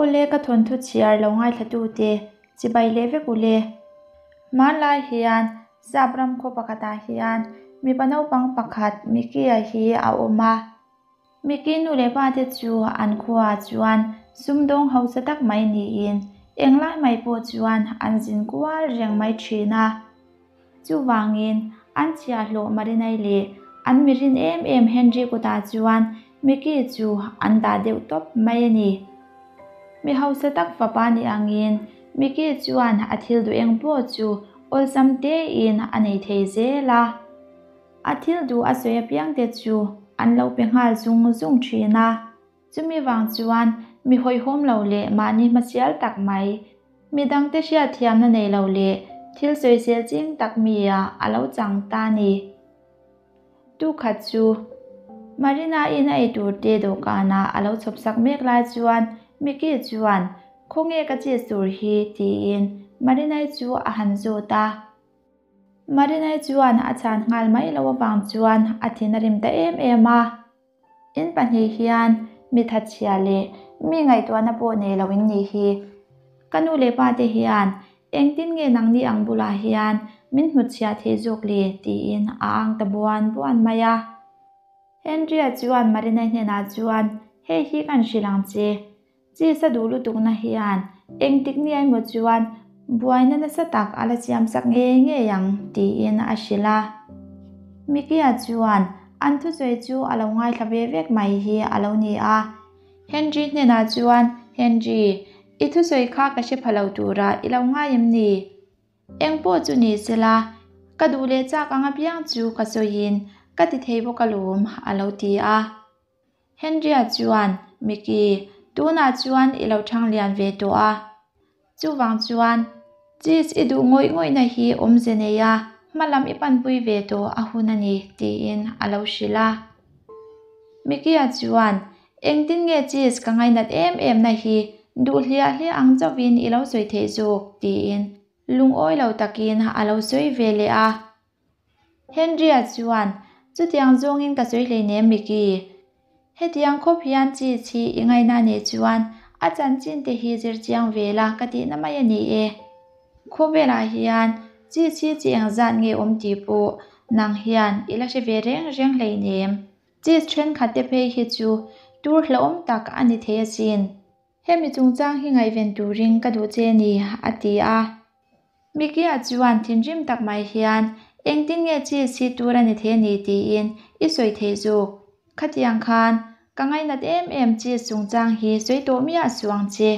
Awle ka thawnthu chhiar lo ngaithlatute chibai leh vek ule. Hmanlai hian Sap ram khaw pakhatah hian mipa naupang pakhat Mickey-a hi a awm a. Mickey nu leh pa te chu an khuaah chuan sumdawng hausa tak mai niin englai mai pawh chuan an zin kual reng mai thin a. Chuvangin, an chhiahhlawh Marinai leh an mirin em em Henry kutah chuan Mickey chu an dah deuh tawp mai a ni. Mi hausa tak fapa ni angin Mickey chuan a thil duh eng pawh chu awlsam tein a nei thei zel a. A thil duh a sawi apiangte chu an lo pe nghal zung zung thin a. Chumi vang chuan mi hawihhawm lo leh mahni hmasial tak mai, mi dangte hriatthiamna nei lo leh thil sawisel ching tak mi ah a lo chang ta a ni. Tu khat chu Marina-in a eitur te dawhkanah a lo chhawpsak mek lai chuan Mickey chuan, Khawnge ka cheese tur hi? tiin Marina-i chu a han zawt a. Marina-i chuan a chhan nghal mai loh avang chuan a thin a rim ta em em a. In pahnih hian mi thatchhia leh mi ngaihtuahna pawh nei lo in nih hi. Ka nu leh pa te hian engtin nge nangni ang bulah hian min hnutchhiah thei zawk le tiin a ang ta buan buan mai a. Henry-a chuan Marina-i hnenah chuan hei hi kan hrilh ang che. Cheese a duh lutukna hian engtik ni emaw chuan buaina nasa tak a la siamsak ngei ngei ang tiin a hrilh a. Mickey-a chuan an thusawi chu a lo ngaithla ve vek mai hi a lo ni a. Henry hnenah chuan, Henry, i thusawi kha ka hre pha lo tura i lo ngai em ni? Eng pawh chu ni sela, ka duh leh chak ang apiang chu ka sawiin ka ti thei bawk alawm, a lo ti a. Henry-a chuan, Mickey, tunah chuan i lo thang lian ve tawh a. Chuvang chuan, cheese i duh ngawih ngawihna hi awmze nei a, hma lam i panpui ve tawh a hun a ni, tiin a lo hrilh a. Mickey-a chuan, Engtin nge cheese ka ngainat em emna hi duh hliah hliah ang chauhin i lo sawi theih zawk? tiin lungawi lo takin a lo sawi ve leh a. Henry-a chuan, Chutiang zawngin ka sawi hleinem Mickey. Hetiang khawp hian cheese hi i ngaihna a nih chuan a chanchin te hi zir chiang ve la ka tihna mai a ni e. Khawvelah hian cheese hi chi engzat nge awm tih pawh nang hian i la hre ve reng reng hleinem. Cheese thenkhat te phei hi chu tur hlauhawm tak a ni thei asin. Hemi chungchang hi ngaihven turin ka duh che ni, a ti a. Mickey-a chuan thinrim tak mai hian, Engtin nge cheese hi tur a ni thei a ni tiin i sawi thei zawk. Khatiang khan, ka ngainat em em cheese chungchang hi sawi tawh miah suh ang che.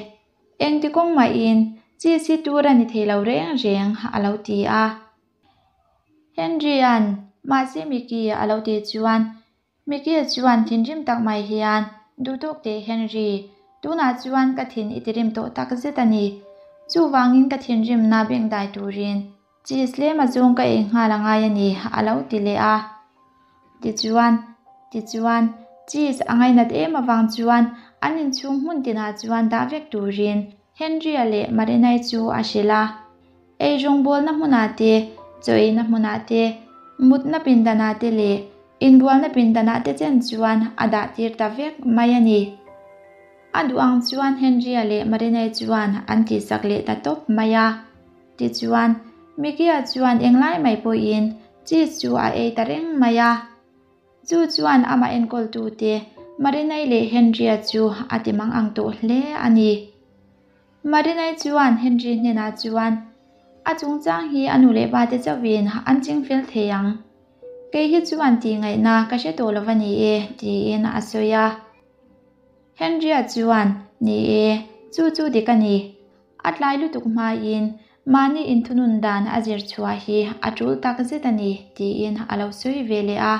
Engti kawng mahin cheese hi tur a ni thei lo reng reng, a lo ti a. Henry-a'n, Mahse Mickey, a lo tih chuan, Mickey chuan thinrim tak mai hian, Duhtawk teh Henry, tunah chuan ka thin i tirim tawh tak zet a ni. Chuvangin ka thinrimna bengdai turin cheese tlem a zawng ka ei nghal a ngai a ni, a lo ti leh a. Tichuan, tichuan, cheese a ngainat em avang chuan an inchhung hmun tinah chuan dah vek turin Henry-a leh Marinai chu a hrilh a. Ei rawngbawlna hmunah te, chaw eina hmunah te, mutna pindanah te leh inbualna pindanah te chen chuan a dah tir ta vek mai a ni. A duh ang chuan Henry-a leh Marinai chuan an tihsak leh ta tawp mai a. Tichuan, Mickey-a chuan englai mai pawhin cheese chu a ei ta reng mai a. Chu chuan amah enkawltute Marinai leh Henry-a chu a ti mang ang tawh hle a ni. Marinai chuan Henry hnenah chuan, A chungchang hi a nu leh pa te chauhin an ching fel thei ang. Kei hi chuan tih ngaihna ka hre tawh lo va ni e, tiin a sawi a. Henry-a chuan, Ni e, chu chu dik a ni. A tlai lutuk hmain mahni inthunun dan a zir chhuah hi a tul tak zet a ni, tiin a lo sawi ve leh a.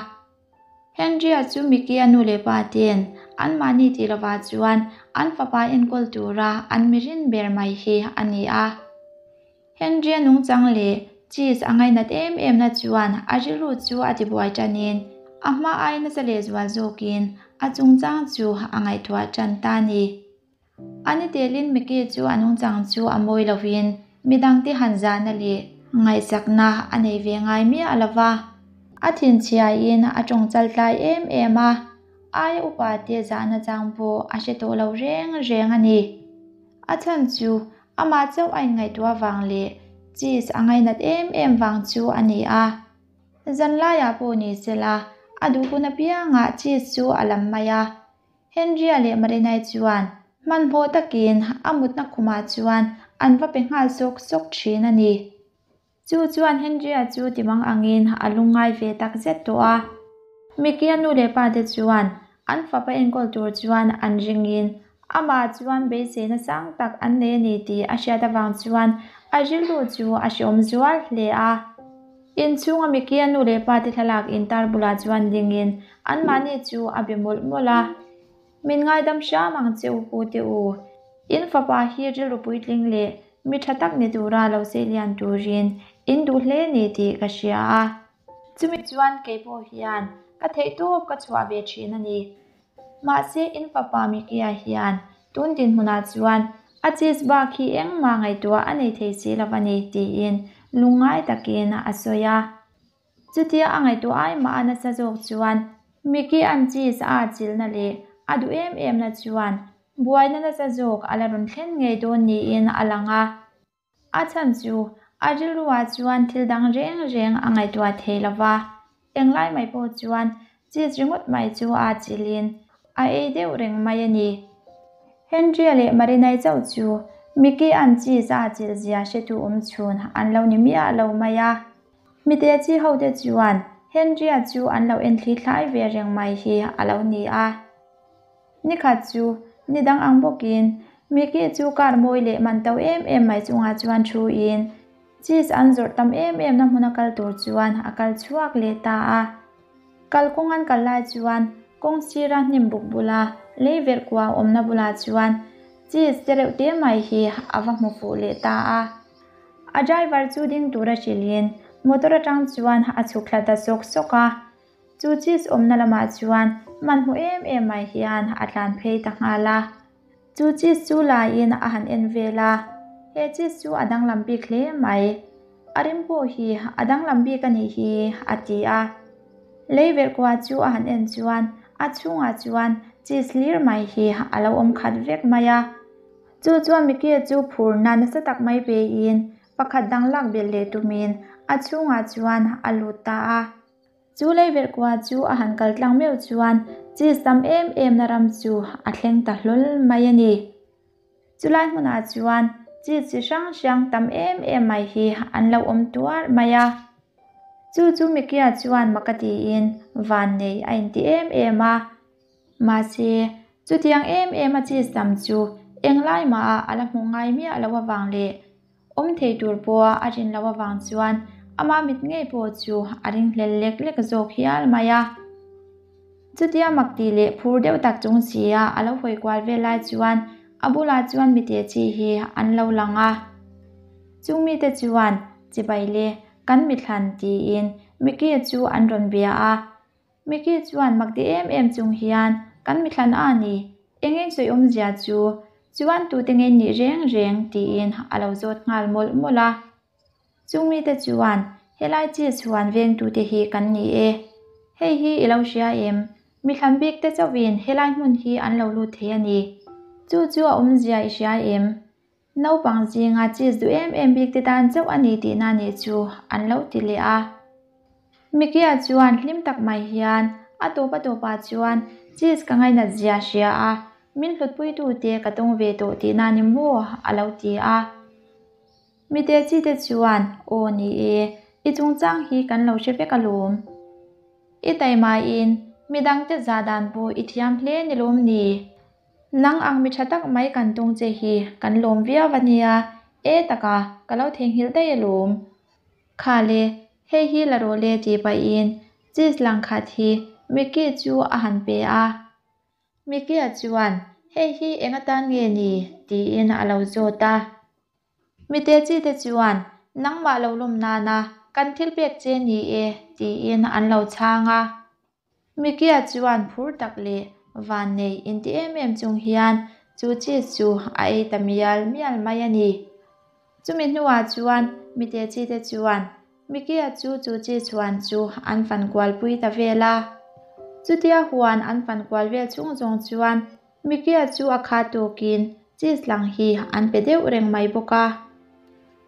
Henry-a chu Mickey-a nu leh pa te'n anmahni tih lovah chuan an fapa enkawl tura an mirin ber mai hi a ni a. Henry-a nungchang leh cheese a ngainat em emna chuan a rilru chu a tibuai tanin a hma ai nasa lehzual zawkin a chungchang chu a ngaihtuah tan ta a ni. A ni telin Mickey chu a nungchang chu a mawi lovin midangte han zahna leh ngaihsakna a nei ve ngai miah lo va. A thinchhiain a tawng chal tlai em em a, aia upa te zahna chang pawh a hre tawh lo reng reng a ni. A chhan chu amah chauh a inngaihtuah vang leh cheese a ngainat em em vang chu a ni a. Zanlaiah pawh ni sela a duh hun apiangah cheese chu a lam mai a. Henry-a leh Marina-i chuan hmanhmawh takin a mutna khumah chuan an va pe nghal sawk sawk thin a ni. Chu chuan Henry-a chu timang angin a lungngai ve tak zet tawh a. Mickey-a nu leh pa te chuan an fapa enkawl tur chuan an ringin amah chuan beiseina sang tak an nei a ni tih a hriat avang chuan a rilru chu a hreawm zual hle a. Inchhunga Mickey-a nu leh pa te thlalak intar bulah chuan dingin anmahni chu a be mawlh mawlh a. Min ngaidam hram ang che u pu te u. In fapa hi rilru puitling leh mi tha tak ni tura lo sei lian turin in duh hle ni tih ka hria a. Chumi chuan kei pawh hian ka theihtawp ka chhuah ve thin a ni. Mahse in fapa Mikia hian tun dinhmunah chuan a cheese bak hi engmah ngaihtuah a nei thei si lo a ni tiin lungngai takin a sawi a. Chutia a ngaihtuah ai mah a nasa zawk chuan Mickey an cheese a atchilhna leh a duh em em na chuan buaina nasa zawk a la rawn thlen ngei dawn niin a lang a. A chhan chu a rilruah chuan thil dang reng reng a ngaihtuah thei lo va, englai mai pawh chuan cheese ringawt mai chu a atchilhin a ei deuh reng mai a ni. Henry-a leh Marinai chauh chu Mickey an cheese a atchilh zia hretu awm chhun an lo ni miah lo mai a. Mite chi hote chuan Henry-a chu an lo enthli thlai ve reng mai hi a lo ni a. Nikhat chu ni dang ang bawkin Mickey chu car mawi leh man to em em mai chungah chuan thuin cheese an zawrh tam em em na hmuna kal tur chuan a kal chhuak leh ta a. Kalkawng an kal lai chuan kawng sira hnim buk bula lei verh kua awmna bulah chuan cheese te reuh te mai hi a va hmu fuh leh ta a. A driver chu ding tura hrilhin motor atang chuan a chhuk thla ta sawk sawk a. Chu cheese awmna lamah chuan hmanhmawh em em mai hian a tlan phei ta nghal a. Chu cheese chu laiin a han en vel a, he cheese chu a danglam bik hle mai. A rim pawh hi a danglam bik a nih hi a ti a. Lei verh kua chu a han en chuan a chhungah chuan cheese hlir mai hi a lo awm khat vek mai a. Chu chuan Mickey chu phurna nasa tak mai peiin pakhat dang lak belh leh tumin a chhungah chuan a lut ta a. Chu leiverh kua chu a han kal tlang meuh chuan cheese tam em em na ram chu a thleng ta hlawl mai a ni. Chulai hmunah chuan cheese chi hrang hrang tam em em mai hi an lo awm tuar mai a. Chu chu Mickey-a chuan mak a tiin vannei a inti em em a. Mahse, chutiang em em a cheese tam chu englai mah a la hmuh ngai miah loh avang leh awm thei tur pawha a rin loh avang chuan ama mit ngei pawh chu a ring hlel lek lek zawk hial mai a. Chutia mak tih leh phur deuh tak chung sia a lo hawi kual vel lai chuan a bulah chuan mite chi hi an lo lang a. Chung mite chuan chibai le kan mithlan tiin Mickey chu an rawn bia a. Mickey chuan mak ti em em chung hian kan mithlan a ni, eng eng sawi awmzia chu chuan tute nge nih reng reng tiin a lo zawt nghal mawlh mawlh a. Chung mite chuan helai chi chhuan vengtute hi kan ni e, hei hi i lo hria em, mithlan bik te chauhin helai hmun hi an lo lut thei a ni, chu chu a awmzia i hria em? Naupang zinga cheese duh em em bik te tan chauh a ni tihna nih chu an lo ti leh a. Mickey-a chuan hlim tak mai hian a tawp a tawpah chuan cheese ka ngainat zia hria a, min hlutpuitu te ka tawng ve tawh tihna ni maw a lo ti a. Mite chi te chuan aw ni e, i chungchang hi kan lo hre vek alawm. I taimaiin midangte zah dan pawh i thiam hle ni lawm ni? Nang ang mi tha tak mai kan tung che hi kan lawm viau a nia, e taka ka lo theihnghilh daih alawm. Kha le, hei hi la rawh le tih pahin cheese lang khat hi Mickey chu a han pe a. Mickey-a chuan hei hi eng atan nge ni tiin a lo zawt a. Mite chi te chuan nangmah lo lawm nana kan thil pek che ni e tiin an lo chhang a. Mikia chuan phur tak leh vannei inti em em chung hian chu cheese chu a ei ta mial mial mai a ni. Chumi hnuah chuan mite chi te chuan Mikia chu chu cheese huan chu an fan kual pui ta vel a. Chutia huan an fan kual vel chhung zawng chuan Mikia chu a kha tawkin Cheese lang hi an pe deuh reng mai bawk a.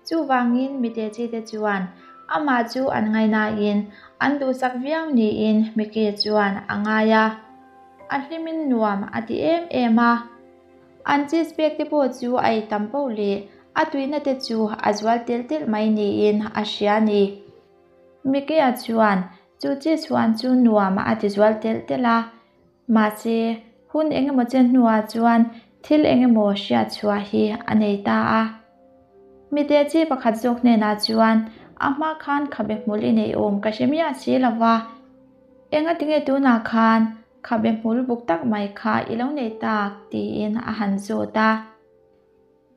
Chuvangin mite chite chuan amah chu an ngaihnain an duhsak viau niin Mickey chuan a ngai a. A hlimin nuam a ti em em a. An cheese pek te pawh chu a ei tam poh leh a tuihna te chu a zual telh telh mai niin a hria a ni. Mickey-a chuan chu cheese huan chu nuam a ti zual telh telh a. Mahse, hun engemaw chen hnuah chuan thil engemaw hriat chhuah hi a nei ta a. Mite chi pakhat zawk hnenah chuan a hma khan khabe hmul i neih awm ka hre miah si lo va, engatinge tunah khan khabe hmul buk tak mai kha i lo nei tak tiin a han zawt a.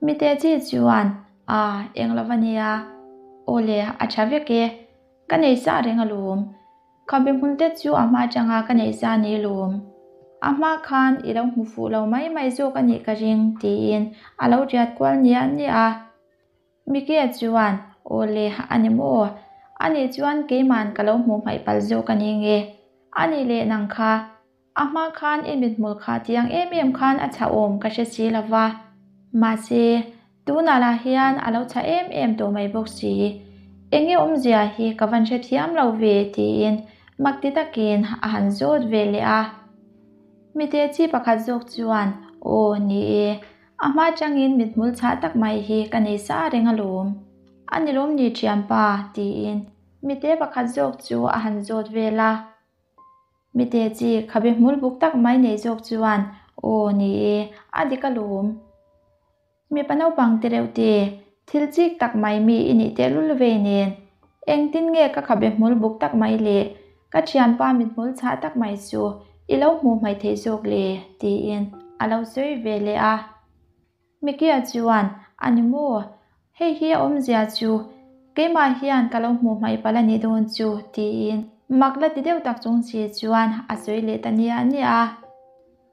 Mite chi chuan, A, eng lo va nia, aw le, a tha vek e, ka nei sa reng alawm. Khabe hmul te chu a hma atanga ka neih sa ni lawm. A hma khan i lo hmu fuh lo mai mai zawk a nih ka ring tiin a lo riat kual niah niah a. Mickey-a chuan, Aw le, a ni maw? A nih chuan keima'n ka lo hmuh hmaih palh zawk a ni nge? A nih leh nang kha, A hma khan i mithmul kha tiang em em khan a chhah awm ka hre si lo va, mahse, tunah lah hian a lo chhah em em tawh mai bawk si. Enge awmzia hi ka van hrethiam lo ve tiin mak ti takin a han zawt ve leh a. Mite chi pakhat zawk chuan, Aw, ni e, a hma changin mithmul chhah tak mai hi ka nei sa reng alawm. A ni lawm ni thianpa tiin mite pakhat zawk chu a han zawt vel a. Mite chi khabe hmul buk tak mai nei zawk chuan, Aw, ni e, a dik alawm. Mipa naupang te reuh te, thil chik tak mai mi i nih tehlul vei nen, engtin nge ka khabe hmul buk tak mai le, ka thianpa mithmul chhah tak mai chu i lo hmuh hmaih theih zawk le? tiin a lo sawi ve leh a. Mikia chuan, A ni maw? Hei hi a awmzia chu keimah hian ka lo hmuh hmaih palh a nih dawn chu, tiin mak la ti deuh tak chung si chuan a sawi leh ta niah niah a.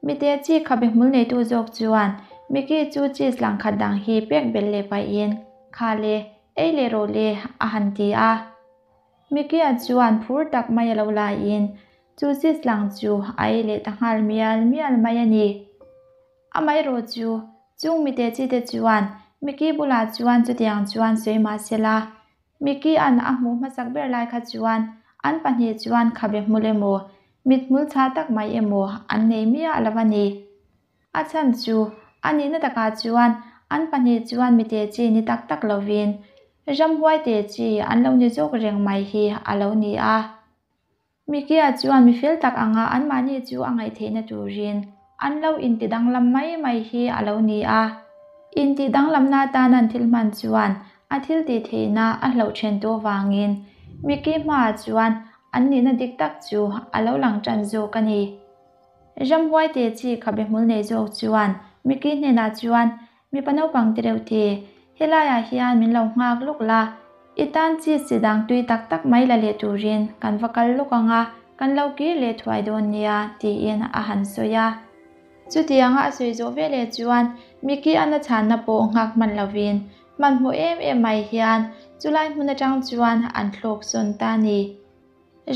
Mite chi khabe hmul neitu zawk chuan Miki chu cheese lang khat dang hi pek belh leh pahin, Kha le, ei leh rawh le, a han ti a. Mikia chuan phur tak mai a lo laiin chu cheese lang chu a ei leh ta nghal mial mial mai a ni. Amaherawh chu, chung mite chite chuan Mickey bulah chuan chutiang chuan sawi mah sela, Mickey-a'n a hmuh hmasak ber lai kha chuan an pahnih chuan khabe hmul emaw, mithmul chhah tak mai emaw an nei miah lo a ni. A chhan chu, a nihna takah chuan an pahnih chuan mite chi ni tak tak lovin ramhuai te chi an lo ni zawk reng mai hi a lo ni a. Mikia chuan mi fel tak anga anmahni chu a ngaih theihna turin an lo inti danglam mai mai hi a lo ni a. Intih danglamna atan an thil hman chuan a thil tih theihna a hloh then tawh vangin Miki hmaah chuan an nihna dik tak chu a lo lang tan zawk a ni. Ramhuai te chi khabe hmul nei zawk chuan Miki hnenah chuan Mipa naupang te reuh te, helaiah hian min lo nghak lawk la, i tan cheese chi dang tui tak tak mai la leh turin kan va kal lawk ang a, kan lo kir leh thuai dawn nia, tiin a han sawi a. Chutianga a sawi zawh veleh chuan Mickey a na chhanna pawh nghak hman lovin hmanhmawh em em mai hian chulai hmun atang chuan an thlawk sawn ta a ni.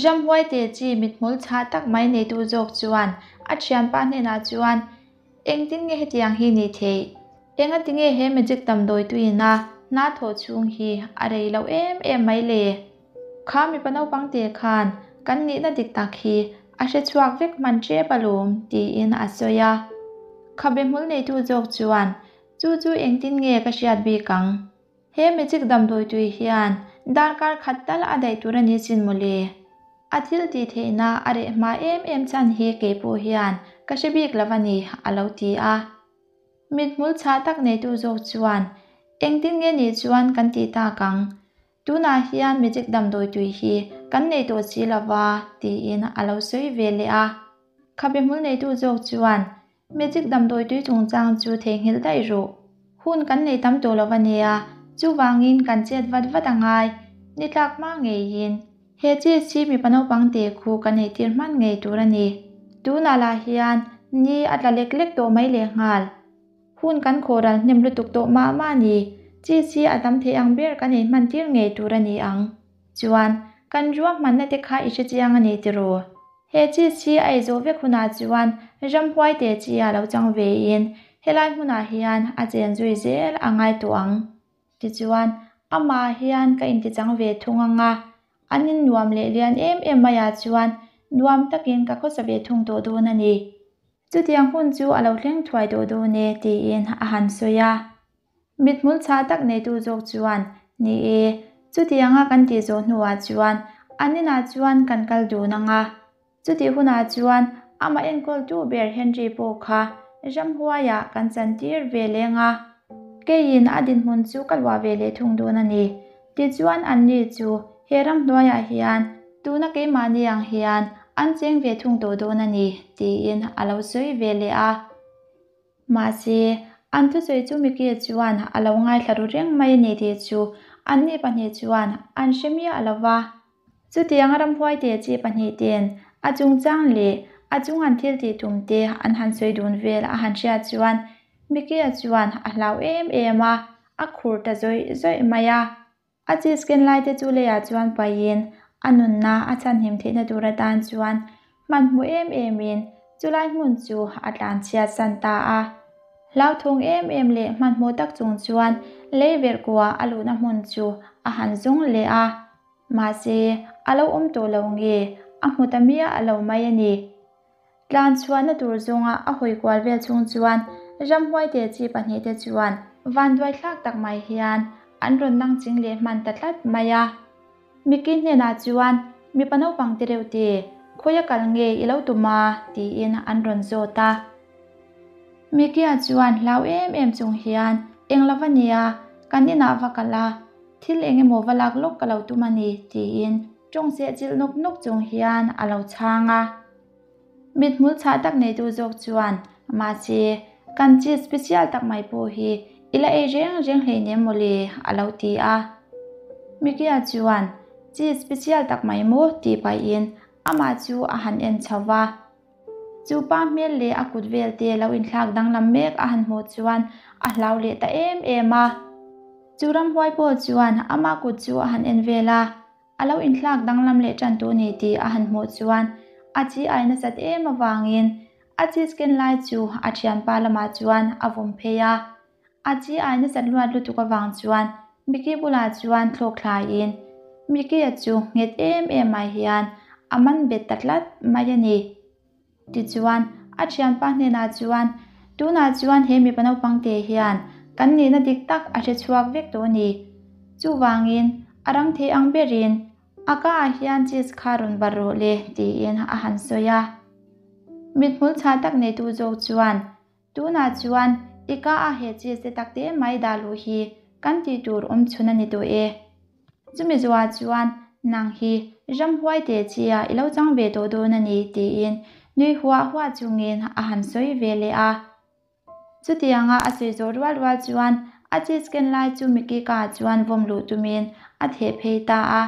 Ramhuai te chi mithmul chhah tak mai neitu zawk chuan a thianpa hnenah chuan, Engtin nge hetiang hi ni theih? Engati nge he magic damdawi tuina hna thawh chhung hi a rei loh em em mai le? Kha mipa naupang te khan kan nihna dik tak hi a hre chhuak vek hman tep alawm, tiin a sawi a. Khabe hmul neitu zawk chuan, Chu chu engtin nge ka hriat bik ang? He magic damdawi tui hian darkar khat tal a daih tur a ni chin mawle. A thil tih theihna a reh hma em em chhan hi kei pawh hian ka hre bik lo a ni, a lo ti a. Mithmul chhah tak neitu zawk chuan, Engtin nge nih chuan kan tih tak ang? Tunah hian magic damdawi tui hi kan nei tawh si lo va, tiin a lo sawi ve leh a. Khabe hmul neitu zawk chuan, Magic damdawi tui chungchang chu theihnghilh daih rawh. Hun kan nei tam tawh lo a nia, chuvangin kan chet vat vat a ngai. Ni tlak hma ngeiin. He cheese hi mipa naupang te khu kan eitir hman ngei tur a ni. Tunah lah hian ni a tla lek lek tawh mai lehnghal. Hun kan khawh ral hnem lutuk tawh mah mah a ni. Cheese hi a tam thei ang ber kan ei hman tir ngei tur a ni ang. Chuan, kan ruahmanna te kha i hrechiang a ni tiraw? He cheese hi a ei zawh vek hunah chuan ramhuai te chi a lo chang vein Helai hmunah hian a chen zui zel a ngai tawh ang. Tichuan, amah hian ka intichang ve thung ang a, an in nuam leh lian em em maiah chuan nuam takin ka khawsa ve thung tawh dawn a ni. Chutiang hun chu a lo thleng thuai tawh dawn e, tiin a han sawi a. Mithmul chhah tak neitu zawk chuan, Ni e, chutianga kan tih zawh hnuah chuan an inah chuan kan kal dun ang a. Chutih hunah chuan amah enkawltu ber Henry pawh kha ramhuaiah kan chantir ve leng a. Keiin a dinhmun chu ka luah ve leh thung dawn a ni. Tichuan anni chu he ramhnuaiah hian tuna keimahni ang hian an cheng ve thung tawh dawn a ni, tiin a lo sawi ve leh a. Mahse, an thusawi chu Mickey chuan a lo ngaithla ru reng mai a ni tih chu anni pahnih chuan an hre miah lo va. Chutiang a ramhuai te chi pahnih ten a chungchang leh a chung an thil tih tum te an han sawi dun vel a han hriat chuan Mickey-a chuan a hlau em em a, a khur ta zawih zawih mai a. A cheese ken lai te chu leiah chuan paihin a nunna a chhanhim theihna tur atan chuan hmanhmawh em emin chulai hmun chu a tlanchhiat san ta a. Hlauthawng em em leh hmanhmawh tak chung chuan lei verh kua a luhna hmun chu a han zawng leh a. Mahse, a lo awm tawh lo nge a hmu ta miah lo mai a ni. Tlan chhuahna tur zawnga a hawi kual vel chhung chuan ramhuai te chi pahnihte chuan vanduai thlak tak mai hian an rawn nang ching leh hman ta tlat mai a. Mickey hnenah chuan, Mipa naupang te reuh te, khawi a kal nge i lo tum a? tiin an rawn zawt a. Mickey-a chuan hlau em em chung hian, Eng lo va nia, kan inah va kal a, thil eng emaw va lak lawk ka lo tum a ni, tiin tawng sehchilh nawk nawk chung hian a lo chhang a. Mithmul chhah tak neitu zawk chuan, Mahse, kan cheese special tak mai pawh hi i la ei reng reng hleinem maw le? a lo ti a. Mickey-a chuan, Cheese special tak mai maw? tih pahin amah chu a han en chho va. Chu pa hmel leh a kut vel te lo inthlak danglam mek a han hmuh chuan a hlau leh ta em em a. Chu ramhuai pawh chuan ama kut chu a han en vel a. A lo inthlak danglam leh tan tu ni tih a han hmuh chuan a chi ai nasat em avangin a cheese ken lai chu a thianpa lamah chuan a vawm phei a. A chi ai nasat luat lutuk avang chuan Mickey bulah chuan thlawk thlaiin Mickey-a chu nghet em em mai hian a man bet ta tlat mai a ni. Tichuan, a thianpa hnenah chuan, Tunah chuan he mipa naupangte hian kan nihna dik tak a hre chhuak vek tawh a ni. Chuvangin, a rang thei ang berin a kaah hian cheese kha rawn barh rawh le, tiin a han sawi a. Mithmul chhah tak neitu zawk chuan, Tunah chuan i kaah he cheese te takte mai dah luh hi kan tih tur awm chhun a ni tawh e. Chumi zuah chuan nang hi ramhuai teh chia i lo chang ve tawh dawn a ni tiin nui huah huah chungin a han sawi ve leh a. Chutianga a sawi zawh rual rual chuan a cheese ken lai chu Mickey ka chuan vawm luh tumin a theh phei ta a.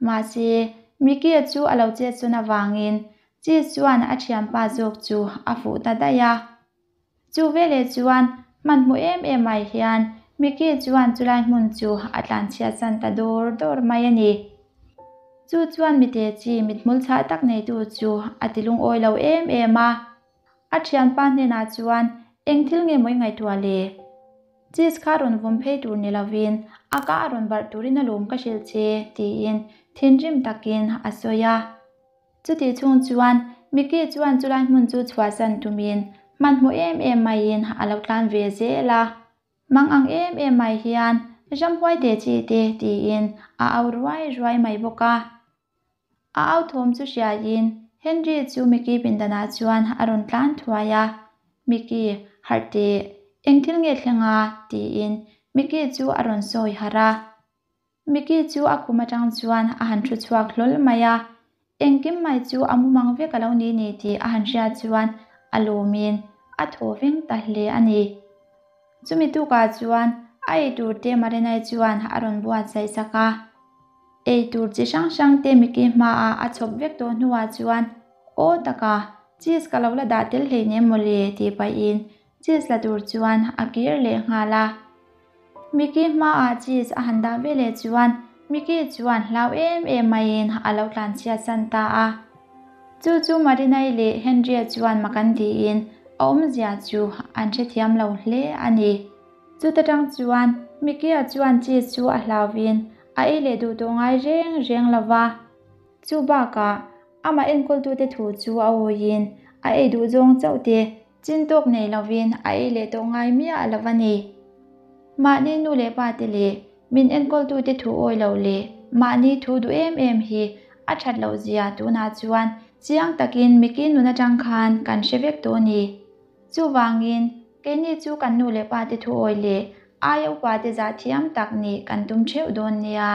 Mahse, Mickey-a chu a lo chet sawn avangin cheese chuan a thianpa zawk chu a fuh ta daih a. Chu veleh chuan hmanhmawh em em mai hian Mickey chuan chulai hmun chu a tlanchhiat san ta dawr dawr mai a ni. Chu chuan mite chi mithmul chhah tak neitu chu a ti lungawi lo em em a. A thianpa hnenah chuan eng thil nge maw i ngaihtuah le? Cheese kha rawn vawm phei tur ni lovin a ka a rawn barh turin alawm ka hrilh che tiin thinrim takin a sawi a. Chutih chhung chuan Mickey chuan chulai hmun chu chhuahsan tumin hmanhmawh em em maiin a lo tlan ve zel a. Mang ang em em mai hian ramhuai teh chi te tiin a au ruai ruai mai bawk a. A au thawm chu hriaiin Henry chu Mickey pindanah chuan a rawn tlan thuai a. Mickey, harh teh, eng thil nge thleng a? tiin Mickey chu a rawn sawi harh a. Mickey chu a khum atang chuan a han thu chhuak hlawl mai a, engkim mai chu a mumang vek a lo ni ni tih a han hriat chuan a lawmin a thaw veng ta hle a ni. Chumi tukah chuan a eitur te Marinai chuan a rawn buatsaih sak a. Eitur chi hrang hrang te Mickey hmaah a chhawp vek tawh hnuah chuan aw taka cheese ka lo la dah tel hleinem mawle tih pahin cheese la tur chuan a kir leh nghal a. Mickey hmaah cheese a han dah veleh chuan Mickey chuan hlau em em maiin a lo tlanchhiat san ta a. Chu chu Marinai leh Henry-a chuan mak an tiin a awmzia chu an hrethiam lo hle a ni. Chuta tang chuan Mickey-a chuan cheese chu a hlauvin a ei leh duh tawh ngai reng reng lo va. Chu bakah amah enkawltute thu chu a awiin a ei duh zawng chauh te chin tawk nei lovin a ei leh tawh ngai miah lo a ni. Mahni nu leh pa te leh min enkawltute thu awi lo leh mahni thu duh em em hi a that loh zia tunah chuan chiang takin Mickey nun atang khan kan hre vek tawh a ni. Chuvangin, keini chu kan nu leh pa te thu awi leh aia upa te zah thiam tak nih kan tum theuh dawn nia.